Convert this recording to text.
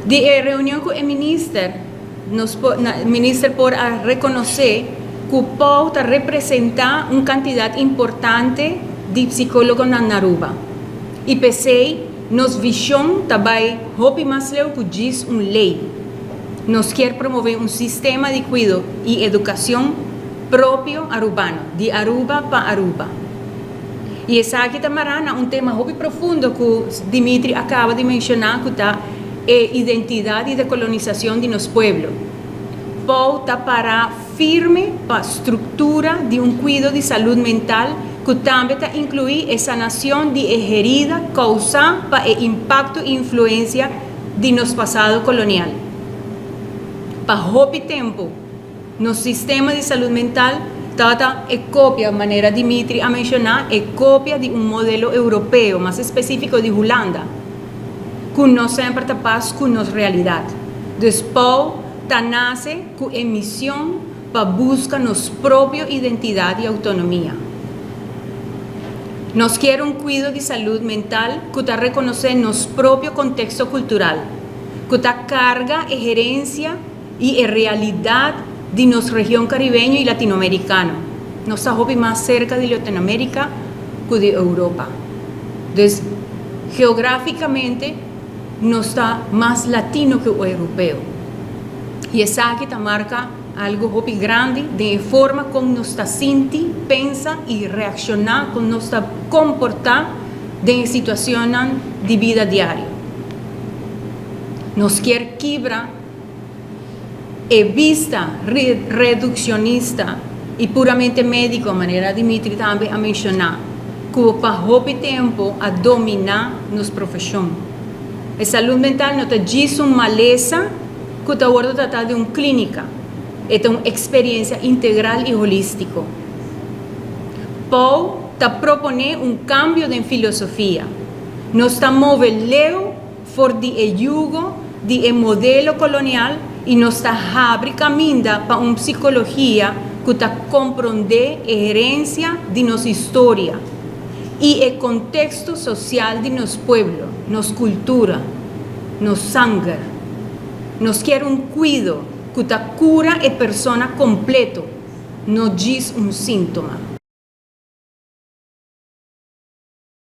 Di e reunion ku e minister, nos por, minister por a rekonosé ku POW ta representá un kantidat importante di psikólogonan na Aruba. I p'esei nos vishon ta bai hopi mas leu ku djis un lei. Nos kier promové un sistema di kuido i edukashon propio arubano, di Aruba pa Aruba. I esaki ta mará na un tema hopi profundo ku Dimitri a kaba di menshoná ku ta e identidat i dekolonisashon di nos pueblo. POW ta pará firme pa struktura di un kuido di salud mental ku tambe ta inkluí e sanashon di e herida kousá pa e impakto i influensia di nos pasado kolonial. Pa hopi tempu nos sistema di salud mental tabata e kopia, manera Dimitri a menshoná, e kopia di un modelo europeo, mas espesífiko di Hulanda, ku no semper ta pas ku nos realidat. Dus POW ta nase ku e mision pa buska nos propio identidat i outonomia. Nos kier un kuido di salud mental ku ta rekonosé nos propio konteksto kultural, ku ta karga e herensia i e realidat di nos region karibeño i latinoamerikano. Nos ta hopi mas serka di Latinoamerika ku di Europa. Dus, geografikamente nos ta mas latino ku europeo. I esaki ta marka Algu hopi grandi den e forma kon nos ta sinti, pensa i reakshoná, kon nos ta komportá den e situashonnan di bida diario. Nos kier kibra e bista redukshonista i puramente médiko, manera Dimitri tambe a menshoná, ku pa hopi tempu a dominá nos profeshon. E salud mental no ta djis un malesa. Ku ta wordo tratá den un klínika. E ta un eksperiencia integral i holístiko. Paul ta proponé un kambio den filosofia. Nos ta move leu for di e yugo di e modelo kolonial i nos ta habri kaminda pa un psikologia ku ta komprondé e herensia di nos historia i e konteksto sosial di nos pueblo, nos kultura, nos sanger. Nos kier un kuido ku ta kura e persona kompleto, no djis un síntoma.